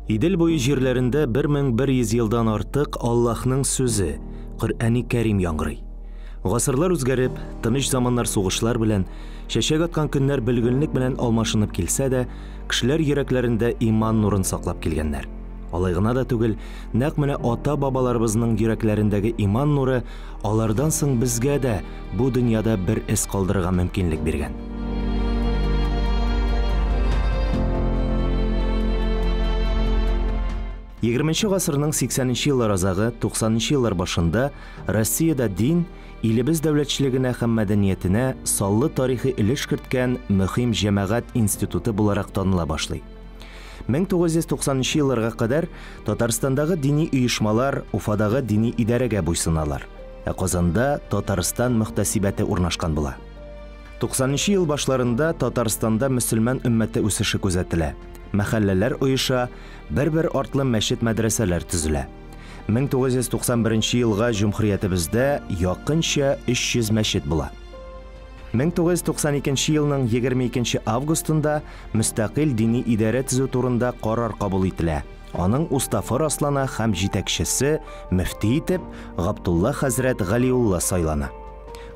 Идел буе җирләрендә 1100 елдан артык Аллаһның сүзе, Коръәни Кәрим яңгырый. Гасырлар үзгәреп, тыныч заманнар сугышлар белән, чәчәк аткан көннәр бөлгенлек белән алмашынып килсә дә, кешеләр йөрәкләрендә иман нурын саклап килгәннәр. Алай гына да түгел, нәкъ менә ата-бабаларыбызның йөрәкләрендәге иман нуры алардан соң безгә дә бу дөньяда бер эз калдырырга мөмкинлек биргән. Егерменче гасырның 80 еллар азагы, 90 еллар башында Россиядә дин, илебез дәүләтчелегенә һәм мәдәниятенә саллы тарихи өлеш керткән мөһим җәмәгать институты буларак таныла башлый. 1990 елларга кадәр Татарстандагы дини оешмалар Уфадагы дини идарәгә буйсыналар, ә Казанда Татарстан мөхтәсибәте урнашкан була. 90 ел башларында Татарстанда мөселман өммәте үсеше күзәтелә. Мәхәлләләр оеша, бер-бер артлы мәчет-мәдрәсәләр төзелә. 1991 елга җөмһүриятебездә якынча 300 мәчет була. 1992 елның 22 августында мөстәкыйль дини идарә төзү турында карар кабул ителә. Аның уставы раслана һәм җитәкчесе мөфти итеп Габдулла хәзрәт Галиулла сайлана.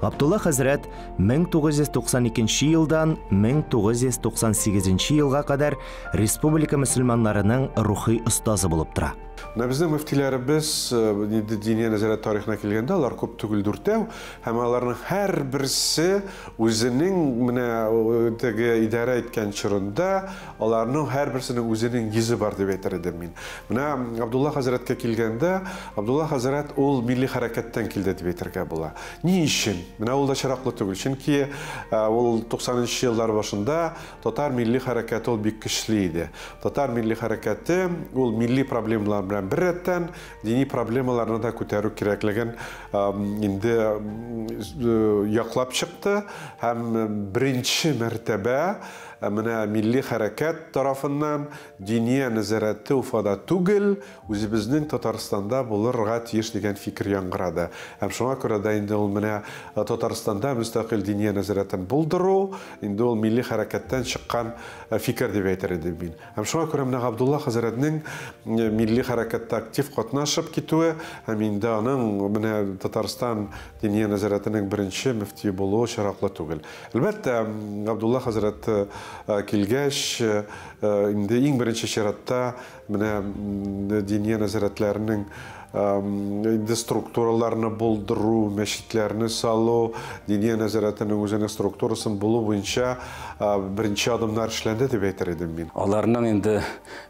Габдулла хәзрәт 1992 елдан 1998 елга кадәр республика мөселманнарының рухи остазы булып тора. Менә безнең мөфтиләребез инде диния нәзарәт тарихына килгәндә, алар күп түгел, дүртәү, һәм аларның һәрберсе үзенең менә теге идарә иткән чорында аларның һәрберсенең үзенең йөзе бар дип әйтер идем мин. Менә Абдулла хәзрәткә килгәндә, Абдулла хәзрәт ул милли хәрәкәттән килде дип әйтергә була. Ни өчен? Менә ул да чираклы түгел, чөнки ул 90 еллар башында татар милли хәрәкәте ул бик көчле иде. Татар милли хәрәкәте ул милли проблемалар белән бер рәттән дини проблемаларны да күтәрү кирәклеген инде яклап чыкты һәм беренче мәртәбә менә милли хәрәкәт тарафыннан диния нәзарәте Уфада түгел, үзебезнең Татарстанда булырга тиеш дигән фикер яңгырады. Һәм шуңа күрә дә инде ул менә Татарстанда мөстәкыйль диния нәзарәтен булдыру, инде ул милли хәрәкәттән чыккан фикер дип әйтер идем мин. Һәм шуңа күрә менә Габдулла хәзрәтнең милли хәрәкәттә актив катнашып китүе һәм инде аның менә Татарстан диния нәзарәтенең беренче мөфтие булуы очраклы түгел. Әлбәттә, Габдулла хәзрәт килгәч, инде иң беренче чиратта менә диния нәзарәтләренең инде структураларны булдыру, мәчетләрне салу, диния нәзарәтенең үзенең структурасын булу буенча беренче адымнар эшләнде дип әйтер идем мин. Аларның инде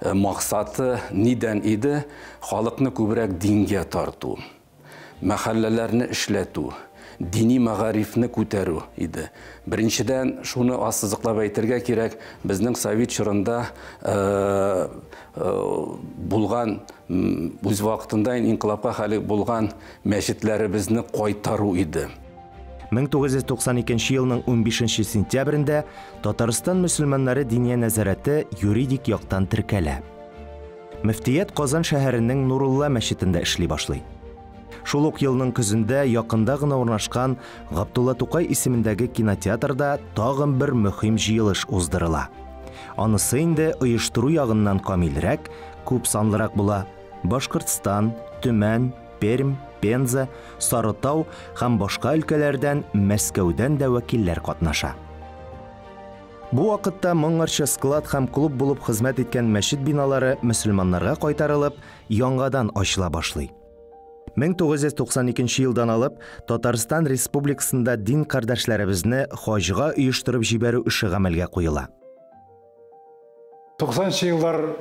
максаты нидән иде? Халыкны күбрәк дингә тарту, мәхәлләләрне эшләтү, дини мәгарифне күтәрү иде. Беренчедән, шуны ассызыклап әйтергә кирәк, безнең совет чорында булган, үз вакытында инкыйлабка хәле булган мәчетләребезне кайтару иде. 1992 елның 15 сентябрендә Татарстан мөселманнары диния нәзарәте юридик яктан теркәлә. Мөфтият Казан шәһәренең Нурулла мәчетендә эшли башлый. Шул ук елның көзендә якында гына урнашкан Габдулла Тукай исемендәге кинотеатрда тагын бер мөһим җыелыш уздырыла. Анысы инде оештыру ягыннан камилрәк, күп санлырак була. Башкортстан, Төмән, Пермь, Пенза, Сарытау һәм башка өлкәләрдән, Мәскәүдән дә вәкилләр катнаша. Бу вакытта моңарча склад һәм клуб булып хезмәт иткән мәчет биналары мөселманнарга кайтарылып, яңадан ачыла башлый. 1992 елдан алып Татарстан Республикасында дин кардәшләребезне хаҗга оештырып җибәрү эше гамәлгә куела. 90 еллар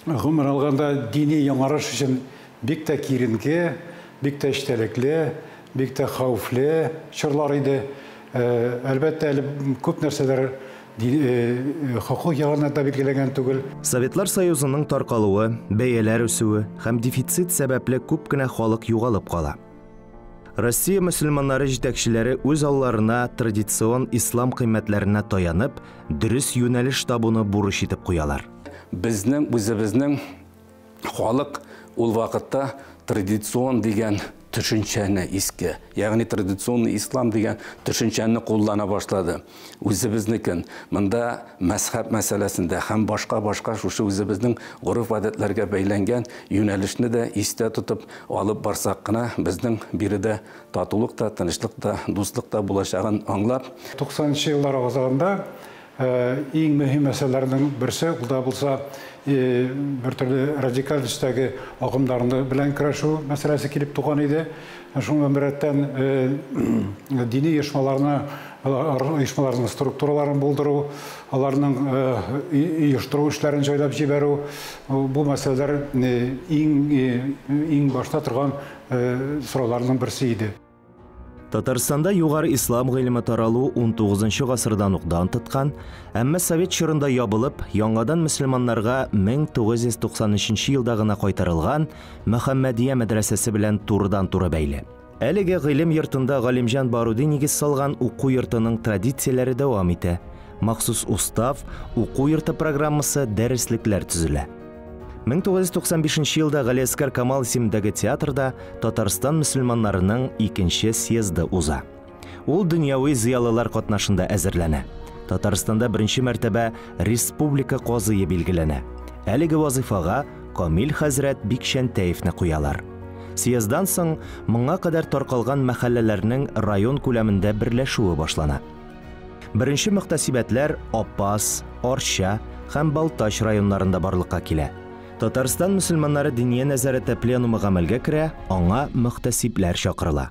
гомер алганда дини яңарыш өчен бик тә киеренке, бик тә эчтәлекле, бик тә хәвефле чорлар иде. Әлбәттә, әле күп нәрсәләр хокук ягыннан да билгеләнгән түгел. Советлар Союзының таркалуы, бәяләр үсүе һәм дефицит сәбәпле күп кенә халык югалып кала. Россия мөселманнары җитәкчеләре үз алларына традицион ислам кыйммәтләренә таянып, дөрес юнәлеш табуны бурыч итеп куялар. Безнең үзебезнең халык ул вакытта традицион дигән төшенчәне иске, ягъни традиционный ислам дигән төшенчәне куллана башлады. Үзебезнекен. Монда мәзһәб мәсьәләсендә һәм башка-башка шушы үзебезнең гореф-гадәтләргә бәйләнгән юнәлешне дә истә тотып алып барсак кына безнең биредә татулык та, тынычлык та, дуслык та булачагын аңлап. 90 еллар азагында иң мөһим мәсьәләләрнең берсе, ул да булса бер төрле радикаль төстәге агымнарны белән көрәшү мәсьәләсе килеп туган иде. Шуның белән беррәттән дини оешмаларны, оешмаларның структураларын булдыру, аларның оештыру эшләрен җайлап җибәрү, бу мәсьәләләр иң башта торган сорауларның берсе иде. Татарстанда югары ислам гыйлеме таралу 19 гасырдан ук дан тоткан, әмма совет чорында ябылып, яңадан мөселманнарга 1993 елда гына кайтарылган Мөхәммәдия мәдрәсәсе белән турыдан-туры бәйле. Әлеге гыйлем йортында Галимҗан Баруди нигез салган уку йортының традицияләре дәвам итә. Махсус устав, уку йорты программасы, дәреслекләр төзелә. 1995 елда Галиәсгар Камал исемендәге театрда Татарстан мөселманнарының икенче съезды уза. Ул дөньяви зыялылар катнашында әзерләнә. Татарстанда беренче мәртәбә республика казые билгеләнә. Әлеге вазифага Камил хәзрәт Бикчәнтәевне куялар. Съезддан соң моңа кадәр таркалган мәхәлләләрнең район күләмендә берләшүе башлана. Беренче мөхтәсибәтләр Апас, Арча һәм Балтач районнарында барлыкка килә. Татарстан мөселманнары диния нәзарәте пленумы гамәлгә керә, аңа мөхтәсибләр чакырыла.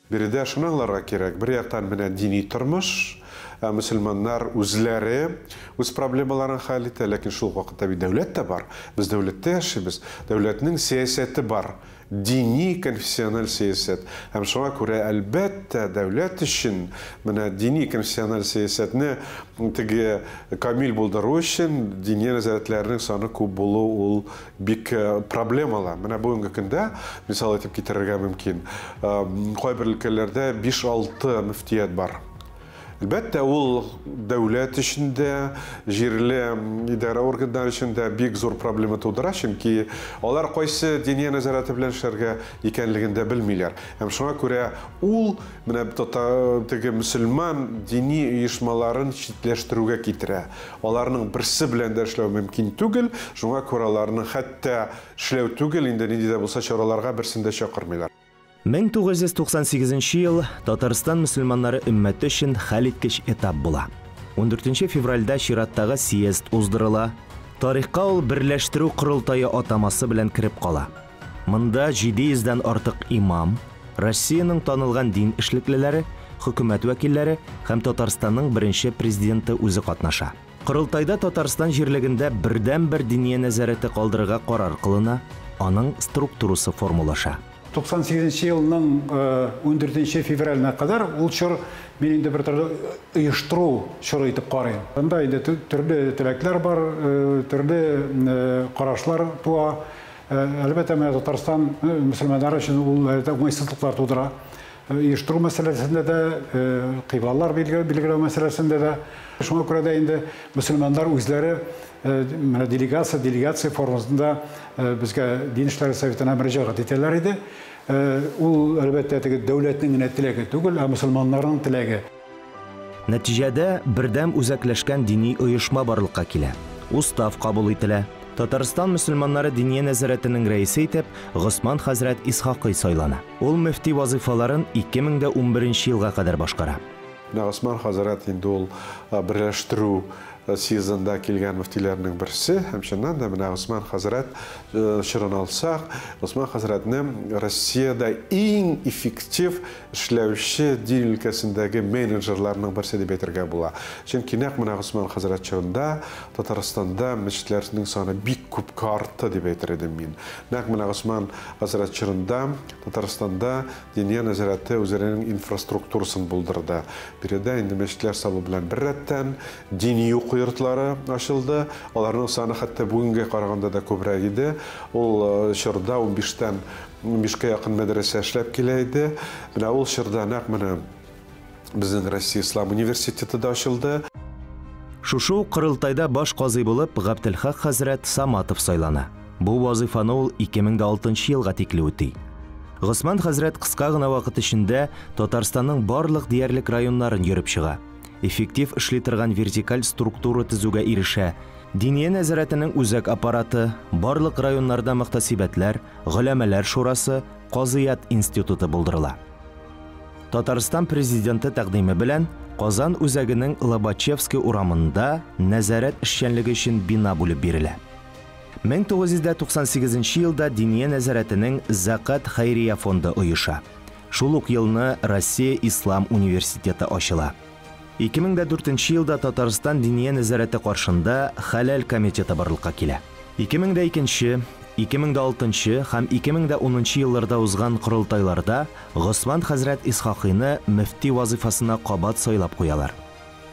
Биредә шуны аңларга кирәк, бер яктан менә дини тормыш, мөселманнар үзләре үз проблемаларын хәл итә, ләкин шул ук вакытта бит дәүләт тә бар. Без дәүләттә яшибез, дәүләтнең сәясәте бар, дини конфессиональ сәясәт. Һәм шуңа күрә, әлбәттә, дәүләт өчен менә дини конфессиональ сәясәтне теге камил булдыру өчен дини нәзарәтләрнең саны күп булу ул бик проблемалы. Менә бүгенге көндә мисал итеп китерергә мөмкин. Кайбер өлкәләрдә 5-6 мөфтият бар. Әлбәттә, ул дәүләт өчен дә, җирле идарә органнары өчен дә бик зур проблема тудыра, чөнки алар кайсы диния нәзарәте белән эшләргә икәнлеген дә белмиләр. Һәм шуңа күрә ул менә теге мөселман дини оешмаларын читләштерүгә китерә. Аларның берсе белән дә эшләү мөмкин түгел, шуңа күрә аларның хәтта эшләү түгел, инде нинди дә булса чараларга берсен дә чакырмыйлар. 1998 ел Татарстан мөселманнары өммәте өчен хәлиткеч этап була. 14 февральдә чираттагы съезд уздырыла. Тарихка ул берләштерү корылтае атамасы белән кереп кала. Монда 700дән артык имам, Россиянең танылган дин эшлеклеләре, хөкүмәт вәкилләре һәм Татарстанның беренче президенты үзе катнаша. Корылтайда Татарстан җирлегендә бердән-бер диния нәзарәте калдырырга карар кылына, аның структурасы формалаша. 98 елның 14 февраленә кадәр ул чор мин инде бер төрле оештыру чоры итеп карыйм. Анда инде төрле теләкләр бар, төрле карашлар туа. Әлбәттә, менә Татарстан мөселманнары өчен ул уңайсызлыклар тудыра. Оештыру мәсьәләсендә дә, кыйблалар билгеләү мәсьәләсендә дә. Шуңа күрә дә инде мөселманнар үзләре менә делегация формасында безгә Дин эшләре советына мөрәҗәгать итәләр иде. Ул әлбәттә теге дәүләтнең генә теләге түгел, ә мөселманнарның теләге. Нәтиҗәдә бердәм үзәкләшкән дини оешма барлыкка килә. Устав кабул ителә. Татарстан мөселманнары диния нәзарәтенең рәисе итеп Госман хәзрәт Исхакый сайлана. Ул мөфти вазифаларын 2011 елга кадәр башкара. Госман хәзрәт инде ул берләштерү съездында килгән мөфтиләрнең берсе, һәм чыннан да менә Госман хәзрәт чорын алсак, Госман хәзрәтне Россиядә иң эффектив эшләүче дин өлкәсендәге менеджерларның берсе дип әйтергә була. Чөнки нәкъ менә Госман хәзрәт чорында Татарстанда мәчетләрнең саны бик күпкә артты дип әйтер идем мин. Нәкъ менә Госман хәзрәт чорында Татарстанда диния нәзарәте үзенең инфраструктурасын булдырды. Биредә инде мәчетләр салу белән беррәттән дини уку йортлары ачылды. Аларның саны хәтта бүгенгә караганда да күбрәк иде. Ул чорда 15-кә якын мәдрәсә эшләп килә иде. Менә ул чорда нәкъ менә безнең Россия Ислам университеты да ачылды. Шушы ук корылтайда баш казый булып Габделхак хәзрәт Саматов сайлана. Бу вазифаны ул 2006 елга тикле үти. Госман хәзрәт кыска гына вакыт эчендә Татарстанның барлык диярлек районнарын йөреп чыга. Эффектив эшли торган вертикаль структура төзүгә ирешә. Диния нәзарәтенең үзәк аппараты, барлык районнарда мөхтәсибәтләр, голәмәләр шурасы, казыят институты булдырыла. Татарстан президенты тәкъдиме белән Казан үзәгенең Лобачевский урамында нәзарәт эшчәнлеге өчен бина бүлеп бирелә. 1998 елда Диния нәзарәтенең Зәкат хәйрия фонды оеша. Шул ук елны Россия Ислам университеты ачыла. 2004 елда Татарстан Диния нәзарәте каршында Хәләл комитеты барлыкка килә. 2002, 2006 һәм 2010 елларда узган корылтайларда Госман хәзрәт Исхакыйны мөфти вазифасына кабат сайлап куялар.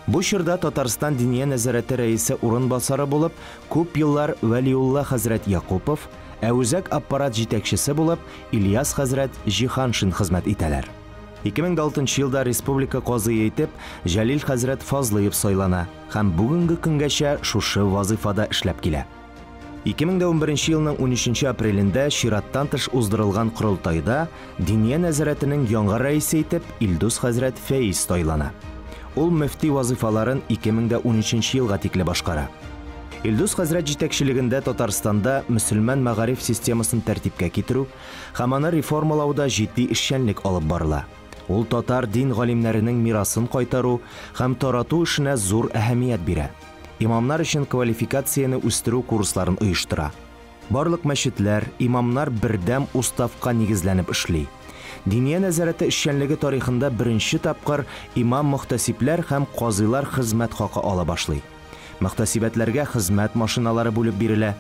Бу чорда Татарстан Диния нәзарәте рәисе урынбасары булып күп еллар Вәлиулла хәзрәт Якупов, ә үзәк аппарат җитәкчесе булып Ильяс хәзрәт Җиһаншин хезмәт итәләр. 2006 елда республика казые итеп Җәлил хәзрәт Фазлыев сайлана һәм бүгенге көнгәчә шушы вазифада эшләп килә. 2011 елның 13 апрелендә чираттан тыш уздырылган корылтайда Диния нәзарәтенең яңа рәисе итеп Илдус хәзрәт Фәиз сайлана. Ул мөфти вазифаларын 2013 елга тикле башкара. Илдус хәзрәт җитәкчелегендә Татарстанда мөселман мәгариф системасын тәртипкә китерү һәм аны реформалауда җитди эшчәнлек алып барыла. Ул татар дин галимнәренең мирасын кайтару һәм тарату эшенә зур әһәмият бирә. Имамнар өчен квалификацияне үстерү курсларын оештыра. Барлык мәчетләр, имамнар бердәм уставка нигезләнеп эшли. Диния нәзарәте эшчәнлеге тарихында беренче тапкыр имам-мөхтәсибләр һәм казыйлар хезмәт хакы ала башлый. Мөхтәсибәтләргә хезмәт машиналары бүлеп бирелә.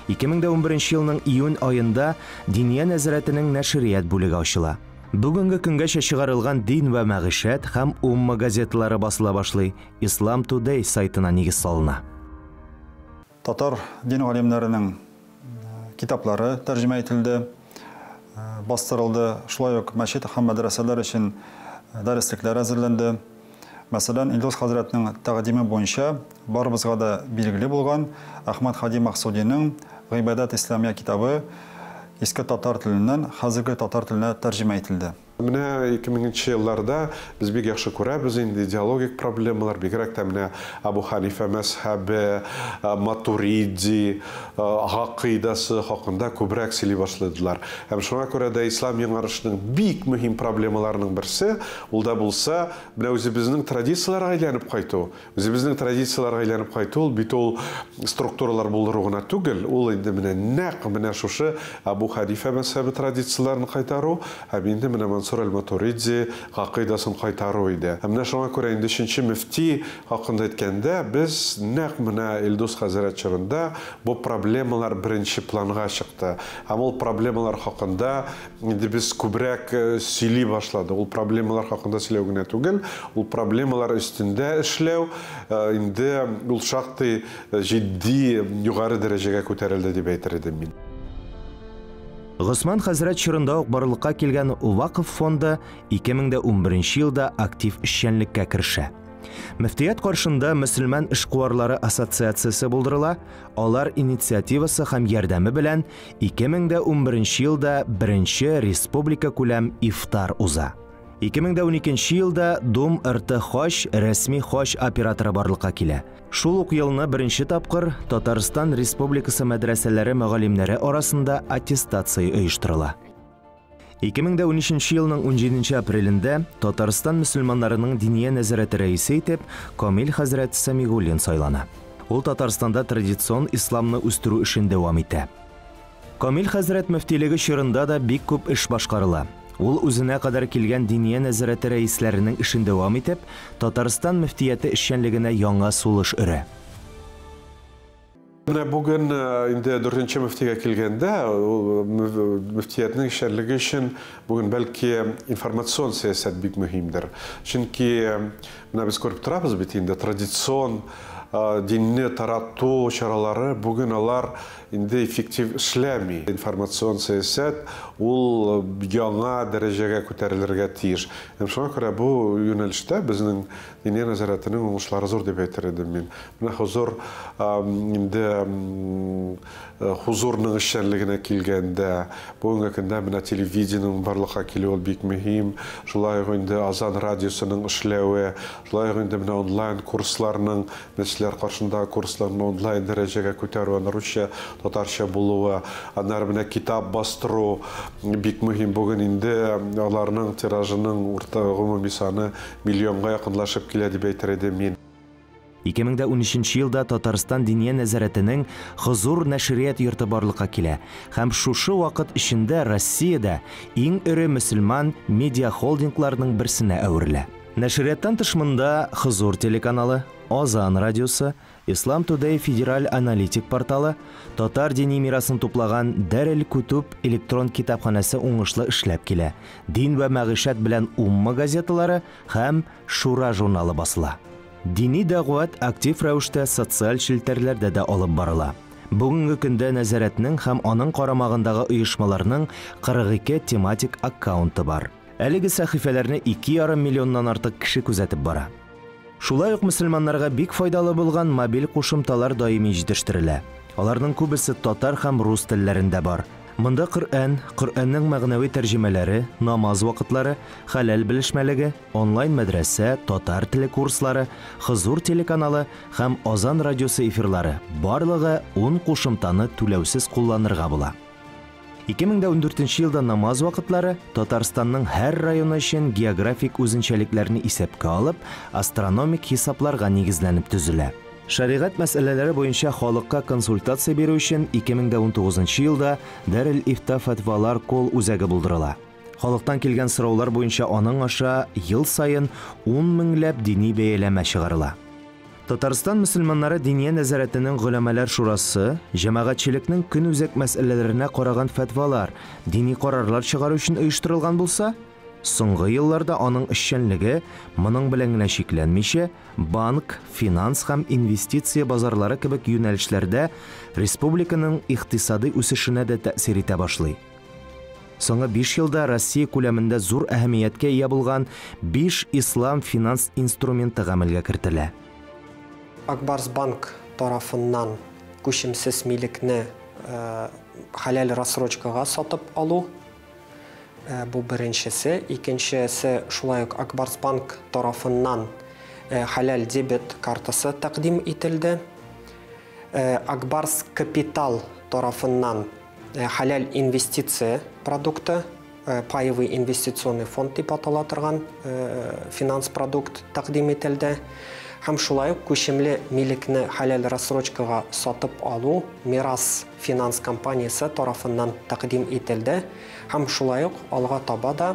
2011 елның июнь аенда Диния нәзарәтенең нәшрият бүлеге ачыла. Бүгенге көнгәчә чыгарылган Дин вә мәгыйшәт һәм Умма газеталары басыла башлый. Ислам Today сайтына нигез салына. Татар дин галимнәренең китаплары тәрҗемә ителде, бастырылды. Шулай ук мәчет һәм мәдрәсәләр өчен дәреслекләр әзерләнде. Мәсәлән, Илдус хәзрәтнең тәкъдиме буенча барыбызга да билгеле булган Әхмәд Һади Максудиның Гыйбадәт Исламия китабы иске татар теленнән хәзерге татар теленә тәрҗемә ителде. Менә 2000 елларда без бик яхшы күрәбез инде идеологик проблемалар, бигрәк тә менә Абу Ханифа мәзһәбе, Матуриди гакыйдасы хакында күбрәк сөйли башладылар. Һәм шуңа күрә дә ислам яңарышының бик мөһим проблемаларының берсе, ул да булса, менә үзебезнең традицияләргә әйләнеп кайту. Үзебезнең традицияләргә әйләнеп кайту, ул бит ул структуралар булдыру гына түгел, ул инде менә нәкъ менә шушы Абу Ханифа мәзһәбе традицияләрен кайтару һәм инде менә Мансур аль-Матуриди гакыйдасын кайтару иде. Һәм менә шуңа күрә инде өченче мөфти хакында әйткәндә, без нәкъ менә Илдус хәзрәт чорында бу проблемалар беренче планга чыкты. Һәм ул проблемалар хакында инде без күбрәк сөйли башладык. Ул проблемалар хакында сөйләү генә түгел, ул проблемалар өстендә эшләү инде ул шактый җитди югары дәрәҗәгә күтәрелде дип әйтер идем мин. Госман хәзрәт чорында ук барлыкка килгән Вакыф фонды 2011 елда актив эшчәнлеккә керешә. Мөфтият каршында мөселман эшкуарлары ассоциациясе булдырыла, алар инициативасы һәм ярдәме белән 2011 елда беренче республика күләм ифтар уза. 2012 елда Дум РТ Хаҗ рәсми хаҗ операторы барлыкка килә. Шул ук елны беренче тапкыр Татарстан Республикасы мәдрәсәләре мөгаллимнәре арасында аттестация оештырыла. 2013 елның 17 апрелендә Татарстан мөселманнарының диния нәзарәте рәисе итеп Камил хәзрәт Сәмигуллин сайлана. Ул Татарстанда традицион исламны үстерү эшен дәвам итә. Камил хәзрәт мөфтилеге чорында да бик күп эш башкарыла. Ул үзенә кадәр килгән диния нәзарәте рәисләренең эшен дәвам итеп, Татарстан мөфтияте эшчәнлегенә яңа сулыш өрә. Менә бүген инде дүртенче мөфтигә килгәндә, ул мөфтиятнең эшчәнлеге өчен бүген бәлки информацион сәясәт бик мөһимдер. Чөнки Менә без күреп торабыз бит инде, традицион динне тарату чаралары бүген алар инде эффектив эшләми. Информацион сәясәт ул яңа дәрәҗәгә күтәрелергә тиеш. Һәм шуңа күрә бу юнәлештә безнең Диния нәзарәтенең уңышлары зур дип әйтер идем мин. Менә хозур инде хузурның эшчәнлегенә килгәндә, бүгенге көндә менә телевидениенең барлыкка килүе ул бик мөһим. Шулай ук инде Азан радиосының эшләве, шулай ук инде менә онлайн курсларның, мәчетләр каршындагы курсларны онлайн дәрәҗәгә күтәрү, аны русча, татарча булуы, аннары менә китап бастыру бик мөһим. Бүген инде аларның тиражының урта гомуми саны миллионга якынлашып килә дип әйтер идем мин. 2013 елда Татарстан Диния нәзарәтенең Хозур нәшрият йорты барлыкка килә һәм шушы вакыт эчендә Россиядә иң эре мөселман медиахолдингларының берсенә әверелә. Нәшрияттан тыш монда Хозур телеканалы, Азан радиосы, Ислам Today федераль аналитик порталы, татар дини мирасын туплаган Дәрел Кутуб электрон китапханәсе уңышлы эшләп килә. Дин вә мәгыйшәт белән Умма газеталары һәм Шура журналы басыла. Дини дәгъват актив рәвештә социаль челтәрләрдә дә алып барыла. Бүгенге көндә нәзарәтнең һәм аның карамагындагы оешмаларның 42 тематик аккаунты бар. Әлеге сәхифәләрне 2,5 миллионнан артык кеше күзәтеп бара. Шулай ук мөселманнарга бик файдалы булган мобиль кушымталар даими җитештерелә. Аларның күбесе татар һәм рус телләрендә бар. Монда Коръән, Коръәннең мәгънәви тәрҗемәләре, намаз вакытлары, хәләл белешмәлеге, онлайн мәдрәсә, татар теле курслары, Хозур телеканалы һәм Азан радиосы эфирлары. Барлыгы 10 кушымтаны түләүсез кулланырга була. 2014 елда намаз вакытлары Татарстанның һәр районы өчен географик үзенчәлекләрне исәпкә алып, астрономик хисапларга нигезләнеп төзелә. Шәригать мәсьәләләре буенча халыкка консультация бирү өчен 2019 елда Дәрел Ифта фәтвалар кол үзәге булдырыла. Халыктан килгән сораулар буенча аның аша ел саен 10 меңләп дини бәяләмә чыгарыла. Татарстан мөселманнары Диния нәзарәтенең голәмәләр шурасы җәмәгатьчелекнең көнүзәк мәсьәләләренә караган фәтвалар, дини карарлар чыгару өчен оештырылган булса, соңгы елларда аның эшчәнлеге моның белән генә чикләнмичә, банк, финанс һәм инвестиция базарлары кебек юнәлешләрдә республиканың икътисади үсешенә дә тәэсир итә башлый. Соңгы 5 елда Россия күләмендә зур әһәмияткә ия булган 5 ислам финанс инструменты гамәлгә кертелә. Акбарс банк тарафыннан күчемсез милекне хәләл рассрочкага сатып алу. Бу беренчесе. Икенчесе шулай ук Акбарс банк тарафыннан хәләл дебет картасы тәкъдим ителде. Акбарс капитал тарафыннан хәләл инвестиция продукты, паевый инвестиционный фонд дип атала торган финанс продукт тәкъдим ителде. Һәм шулай ук күчемле милекне хәләл рассрочкага сатып алу Мирас финанс компаниясе тарафыннан тәкъдим ителде. Һәм шулай ук алга таба да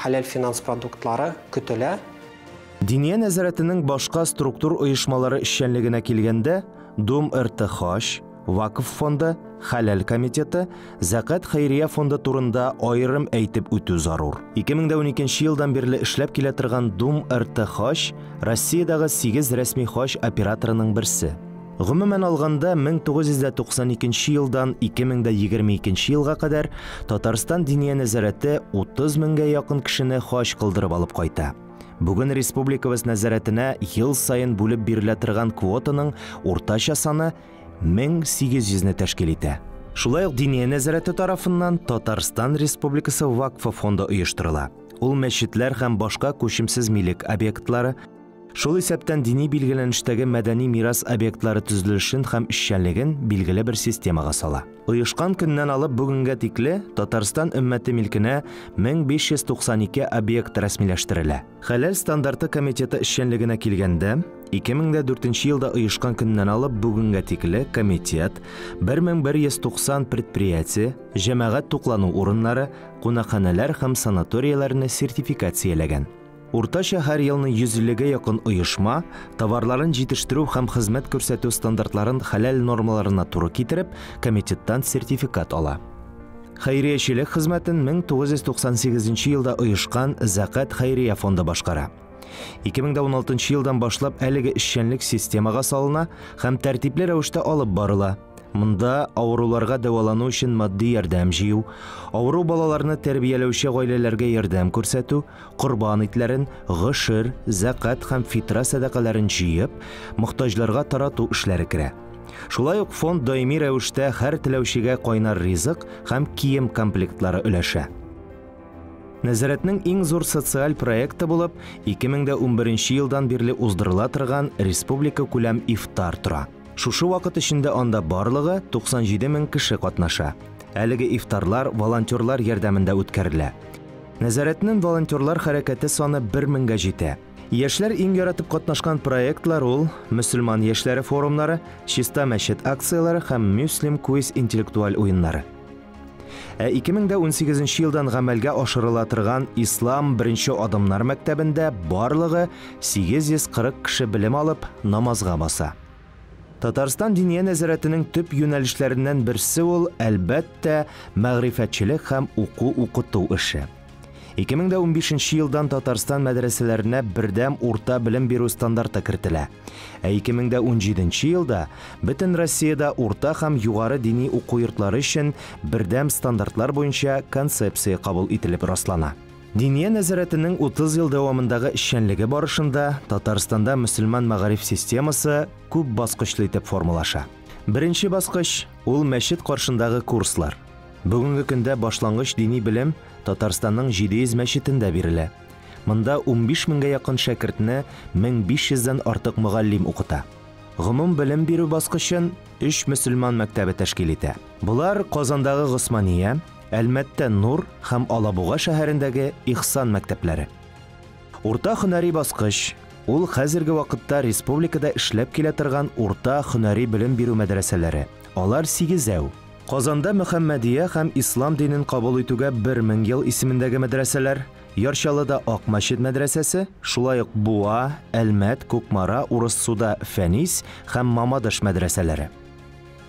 хәләл финанс продуктлары көтелә. Диния нәзарәтенең башка структур оешмалары эшчәнлегенә килгәндә, Дум РТХ, Вакыф фонды, Хәләл комитеты, Зәкат хәйрия фонды турында аерым әйтеп үтү зарур. 2012 елдан бирле эшләп килә торган Дум РТХ Россиядәге 8 рәсми хаҗ операторының берсе. Гомумән алганда 1992 елдан 2022 елга кадәр Татарстан Диния нәзарәте 30 меңгә якын кешене хаҗ кылдырып алып кайта. Бүген республикабыз нәзарәтенә ел саен бүлеп бирелә торган квотаның уртача саны 1800-не тәшкил итә. Шулай ук Диния нәзарәте тарафыннан Татарстан Республикасы Вакфа фонды оештырыла. Ул мәчетләр һәм башка күчемсез милек объектлары, шул исәптән дини билгеләнештәге мәдәни мирас объектлары төзелешен һәм эшчәнлеген билгеле бер системага сала. Оешкан көннән алып бүгенгә тикле Татарстан өммәте милкенә 1592 объект рәсмиләштерелә. Хәләл стандарты комитеты эшчәнлегенә килгәндә, 2004 елда оешкан көннән алып бүгенгә тикле комитет 1190 предприятие, җәмәгать туклану урыннары, кунакханәләр һәм санаторияләрне сертификацияләгән. Уртача һәр елны 150-гә якын оешма товарларын җитештерү һәм хезмәт күрсәтү стандартларын хәләл нормаларына туры китереп, комитеттан сертификат ала. Хәйриячелек хезмәтен 1998 елда оешкан Зәкат хәйрия фонды башкара. 2016 елдан башлап әлеге эшчәнлек системага салына һәм тәртипле рәвештә алып барыла. Монда авыруларга дәвалану өчен матди ярдәм җыю, авыру балаларны тәрбияләүче гаиләләргә ярдәм күрсәтү, корбан итләрен, гошер, зәкат һәм фитра сәдакаларын җыеп, мохтаҗларга тарату эшләре керә. Шулай ук фонд даими рәвештә һәр теләүчегә кайнар ризык һәм кием комплектлары өләшә. Нәзарәтнең иң зур социаль проекты булып 2011 елдан бирле уздырыла торган республика күләм ифтар тора. Шушы вакыт эчендә анда барлыгы 97 мең кеше катнаша. Әлеге ифтарлар волонтерлар ярдәмендә үткәрелә. Нәзарәтнең волонтерлар хәрәкәте саны 1 меңгә җитә. Яшьләр иң яратып катнашкан проектлар ул мөселман яшьләре форумнары, чиста мәчет акцияләре һәм Мюслим квиз интеллектуаль уеннары. Ә 2018 елдан гамәлгә ашырыла торган Ислам беренче адымнар мәктәбендә барлыгы 840 кеше белем алып намазга баса. Татарстан Диния нәзарәтенең төп юнәлешләреннән берсе ул, әлбәттә, мәгърифәтчелек һәм уку-укыту эше. 2015 елдан Татарстан мәдрәсәләренә бердәм урта белем бирү стандарты кертелә. Ә 2017 елда бөтен Россиядә урта һәм югары дини уку йортлары өчен бердәм стандартлар буенча концепция кабул ителеп раслана. Диния нәзарәтенең 30 ел дәвамындагы эшчәнлеге барышында Татарстанда мөселман мәгариф системасы күп баскычлы итеп формалаша. Беренче баскыч ул мәчет каршындагы курслар. Бүгенге көндә башлангыч дини белем Татарстанның 700 мәчетендә бирелә. Монда 15 меңгә якын шәкертне 1500дән артык мөгаллим укыта. Гомум белем бирү баскычын 3 мөселман мәктәбе тәшкил итә. Болар Казандагы Госмания, Әлмәттә Нур һәм Алабуга шәһәрендәге Ихсан мәктәпләре. Урта һөнәри баскыч ул хәзерге вакытта республикада эшләп килә торган урта һөнәри белем бирү мәдрәсәләре. Алар 8-әү. Казанда Мөхәммәдия һәм Ислам динен кабул итүгә 1000 ел исемендәге мәдрәсәләр, Яр Чаллыда Ак мәчет мәдрәсәсе, шулай ук Буа, Әлмәт, Кукмара, Урыссуда Фәнис һәм Мамадыш мәдрәсәләре.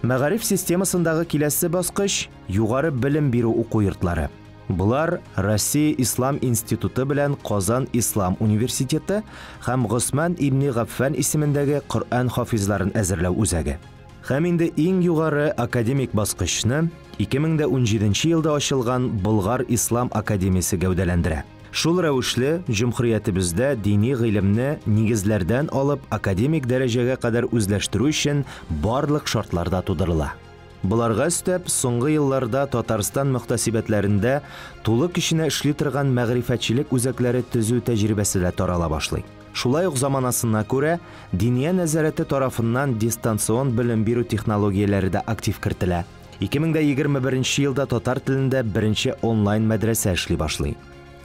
Мәгариф системасындагы киләсе баскыч югары белем бирү уку йортлары. Болар Россия Ислам институты белән Казан Ислам университеты һәм Госман ибни Гаффан исемендәге Коръән хафизларын әзерләү үзәге. Һәм инде иң югары академик баскычны 2017 елда ачылган Болгар Ислам академиясе гәүдәләндерә. Шул рәвешле җөмһүриятебездә дини гыйлемне нигезләрдән алып академик дәрәҗәгә кадәр үзләштерү өчен барлык шартлар да тудырыла. Боларга өстәп, соңгы елларда Татарстан мөхтәсибәтләрендә тулы көченә эшли торган мәгърифәтчелек үзәкләре төзү тәҗрибәсе дә тарала башлый. Шулай ук заманасына күрә, Диния нәзарәте тарафыннан дистанцион белем бирү технологияләре дә актив кертелә. 2021 елда татар телендә беренче онлайн мәдрәсә эшли башлый.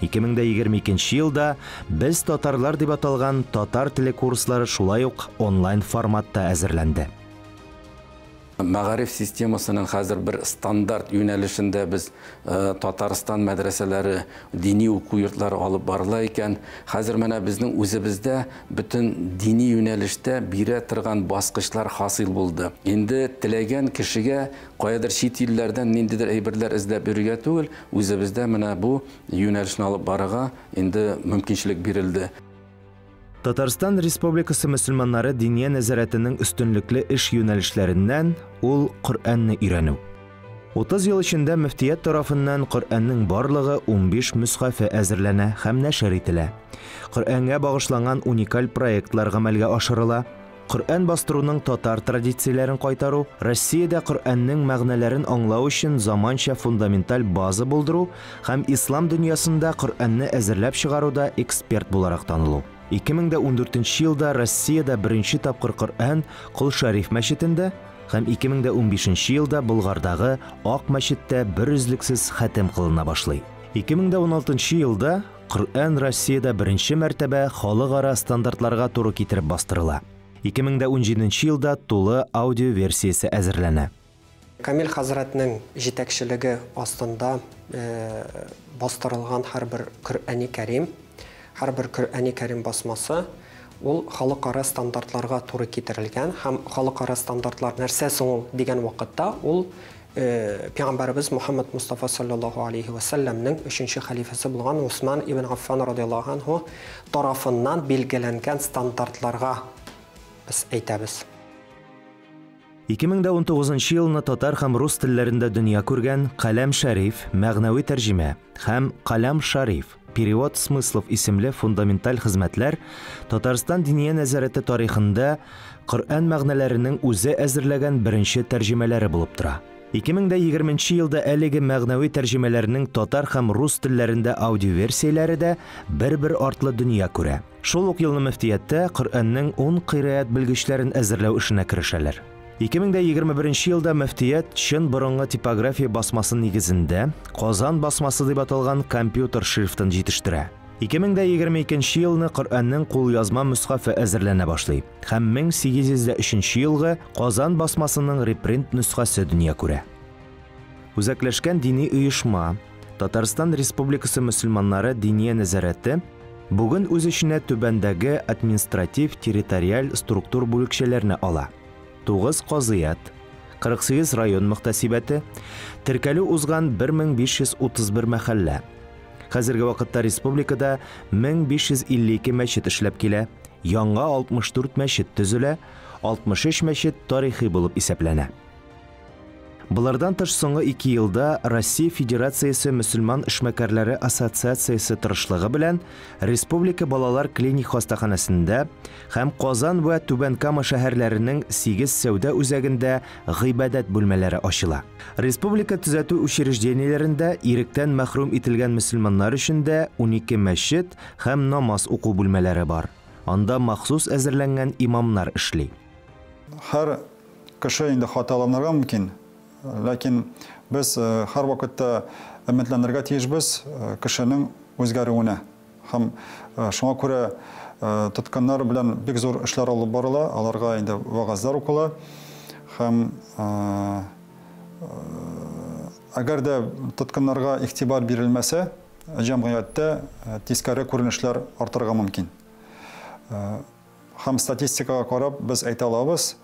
2022 елда «Без татарлар» дип аталган татар теле курслары шулай ук онлайн форматта әзерләнде. Мәгариф системасының хәзер бер стандарт юнәлешендә без Татарстан мәдрәсәләре, дини уку йортлары алып барыла икән. Хәзер менә безнең үзебездә бөтен дини юнәлештә бирә торган баскычлар хасил булды. Инде теләгән кешегә каядыр чит илләрдән ниндидер әйберләр эзләп йөрергә түгел, үзебездә менә бу юнәлешне алып барырга инде мөмкинчелек бирелде. Татарстан Республикасы мөселманнары Диния нәзарәтенең өстенлекле эш юнәлешләреннән ул Коръәнне өйрәнү. 30 ел эчендә мөфтият тарафыннан Коръәннең барлыгы 15 мөсхәфе әзерләнә һәм нәшер ителә. Коръәнгә багышланган уникаль проектлар гамәлгә ашырыла. Коръән бастыруның татар традицияләрен кайтару, Россиядә Коръәннең мәгънәләрен аңлау өчен заманча фундаменталь база булдыру һәм ислам дөньясында Коръәнне әзерләп чыгаруда эксперт буларак танылу. 2014 елда Россиядә беренче тапкыр Коръән Кол Шәриф мәчетендә һәм 2015 елда Болгардагы Ак мәчеттә бер өзлексез хәтем кылына башлый. 2016 елда Коръән Россиядә беренче мәртәбә халыкара стандартларга туры китереп бастырыла. 2017 елда тулы аудио версиясе әзерләнә. Камил хәзрәтнең җитәкчелеге астында бастырылган һәрбер Коръәни Кәрим, һәрбер Коръәни Кәрим басмасы ул халыкара стандартларга туры китерелгән һәм халыкара стандартлар нәрсә соң ул дигән вакытта ул Пәйгамбәребез Мухаммад Мустафа саллаллаһу алейхи ва сәлләмнең өченче хәлифәсе булган Усман ибн Аффан радиаллаһу анһу тарафыннан билгеләнгән стандартларга без әйтәбез. 2019 елны татар һәм рус телләрендә дөнья күргән Каләм Шәриф мәгънәви тәрҗемә һәм Каләм Шариф перевод смыслов исемле фундаменталь хезмәтләр Татарстан Диния нәзарәте тарихында Коръән мәгънәләренең үзе әзерләгән беренче тәрҗемәләре булып тора. 2020 елда әлеге мәгънәви тәрҗемәләрнең татар һәм рус телләрендә аудиоверсияләре дә бер-бер артлы дөнья күрә. Шул ук елны мөфтияттә Коръәннең 10 кыйраат белгечләрен әзерләү эшенә керешәләр. 2021 елда мөфтият чын борынгы типография басмасы нигезендә Казан басмасы дип аталган компьютер шрифтын җитештерә. 2022 елны Коръәннең кулъязма мөсхафы әзерләнә башлый һәм 1803 елгы Казан басмасының репринт нөсхәсе дөнья күрә. Үзәкләшкән дини оешма Татарстан Республикасы мөселманнары Диния нәзарәте бүген үз эченә түбәндәге административ-территориаль структур бүлекчәләрне ала. 9 казыят, 48 район мөхтәсибәте, теркәлү узган 1531 мәхәллә. Хәзерге вакытта республикада 1552 мәчет эшләп килә, яңа 64 мәчет төзелә, 63 мәчет тарихи булып исәпләнә. Болардан тыш соңгы 2 елда Россия Федерациясе мөселман эшмәкәрләре ассоциациясе тырышлыгы белән Республика балалар клиник хастаханәсендә һәм Казан вә Түбән Кама шәһәрләренең 8 сәүдә үзәгендә гыйбадәт бүлмәләре ачыла. Республика төзәтү учреждениеләрендә иректән мәхрүм ителгән мөселманнар өчен дә 12 мәчет һәм намаз уку бүлмәләре бар. Анда махсус әзерләнгән имамнар эшли. Һәр кеше инде хаталанырга мөмкин. Ләкин без һәр вакытта өметләнергә тиешбез кешенең үзгәрүенә. Һәм шуңа күрә тоткыннар белән бик зур эшләр алып барыла, аларга инде вәгазьләр укыла. Һәм әгәр дә тоткыннарга игътибар бирелмәсә, җәмгыятьтә тискәре күренешләр артырга мөмкин. Һәм статистикага карап без әйтә алабыз,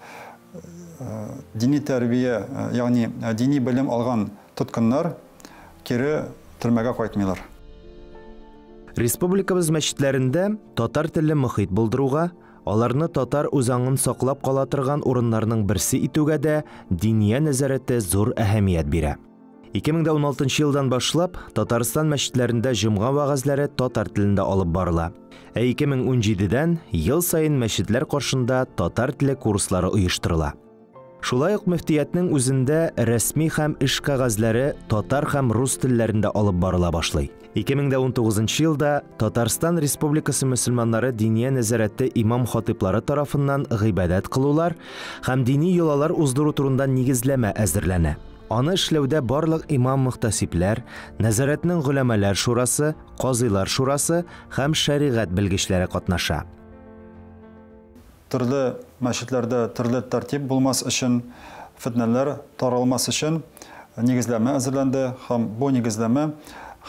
дини тәрбия, ягъни дини белем алган тоткыннар кире төрмәгә кайтмыйлар. Республикабыз мәчетләрендә татар телле мохит булдыруга, аларны татар үзаңын саклап кала торган урыннарның берсе итүгә дә Диния нәзарәте зур әһәмият бирә. 2016 елдан башлап Татарстан мәчетләрендә җомга вәгазьләре татар телендә алып барыла. Ә 2017-дән ел саен мәчетләр каршында татар теле курслары оештырыла. Шулай ук мөфтиятнең үзендә рәсми һәм эш кәгазьләре татар һәм рус телләрендә алып барыла башлый. 2019 елда Татарстан Республикасы мөселманнары Диния нәзарәте имам хатиплары тарафыннан гыйбадәт кылулар һәм дини йолалар уздыру турында нигезләмә әзерләнә. Аны эшләүдә барлык имам мөхтәсибләр, нәзарәтнең голәмәләр шурасы, казыйлар шурасы һәм шәригать белгечләре катнаша. Төрле мәчетләрдә төрле тәртип булмас өчен, фетнәләр таралмас өчен нигезләмә әзерләнде һәм бу нигезләмә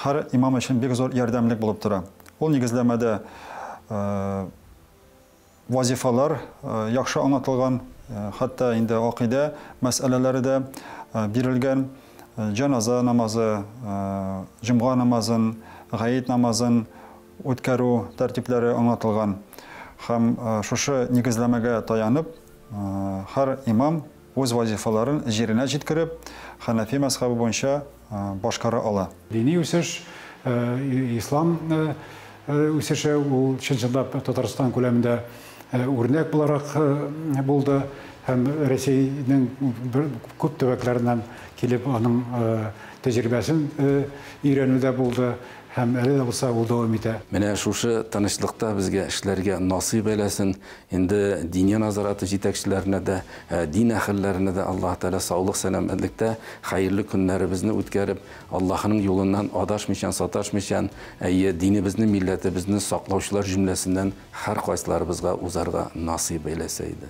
һәр имам өчен бик зур ярдәмлек булып тора. Ул нигезләмәдә вазифалар яхшы аңлатылган, хәтта инде акыйдә мәсьәләләре дә бирелгән, җаназа намазы, җомга намазын, гаит намазын үткәрү тәртипләре аңлатылган. Һәм шушы нигезләмәгә таянып, һәр имам үз вазифаларын җиренә җиткереп, Хәнәфи мәзһәбе буенча башкара ала. Дини үсеш, ислам үсеше ул чын-чынлап Татарстан күләмендә үрнәк буларак булды һәм Рәсәйнең күп төбәкләреннән килеп аның тәҗрибәсен өйрәнү дә булды һәм әле дә булса ул дәвам итә. Менә шушы тынычлыкта безгә эшләргә насыйп әйләсен. Инде Диния нәзарәте җитәкчеләренә дә, дин әһелләренә дә Аллаһ Тәгалә саулык, сәламәтлектә хәерле көннәребезне үткәреп, Аллаһның юлыннан адашмыйчан, саташмыйчан, әйе, динебезне, милләтебезне саклаучылар җөмләсеннән һәр кайсыларыбызга узарга насыйп әйләсә иде.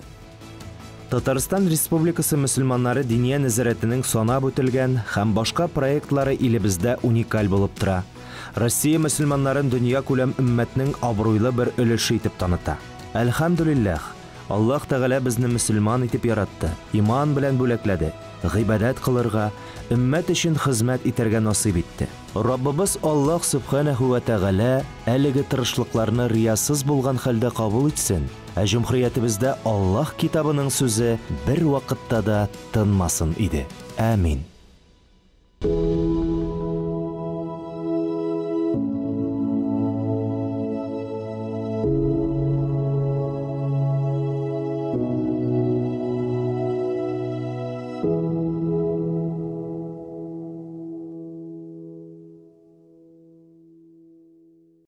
Татарстан Республикасы мөселманнары Диния нәзарәтенең санап үтелгән һәм башка проектлары илебездә уникаль булып тора. Россия мөселманнарын дөнья күләм өммәтнең абруйлы бер өлеше итеп таныта. Әлхәмдүлилләһ, Аллаһ Тәгалә безне мөселман итеп яратты, иман белән бүләкләде, гыйбадәт кылырга, өммәт өчен хезмәт итәргә насыйп итте. Раббыбыз Аллаһ Сүбхәнәһү вә Тәгалә әлеге тырышлыкларны риясыз булган хәлдә кабул итсен, ә җөмһүриятебездә Аллаһ Китабының сүзе бервакытта да тынмасын иде. Амин.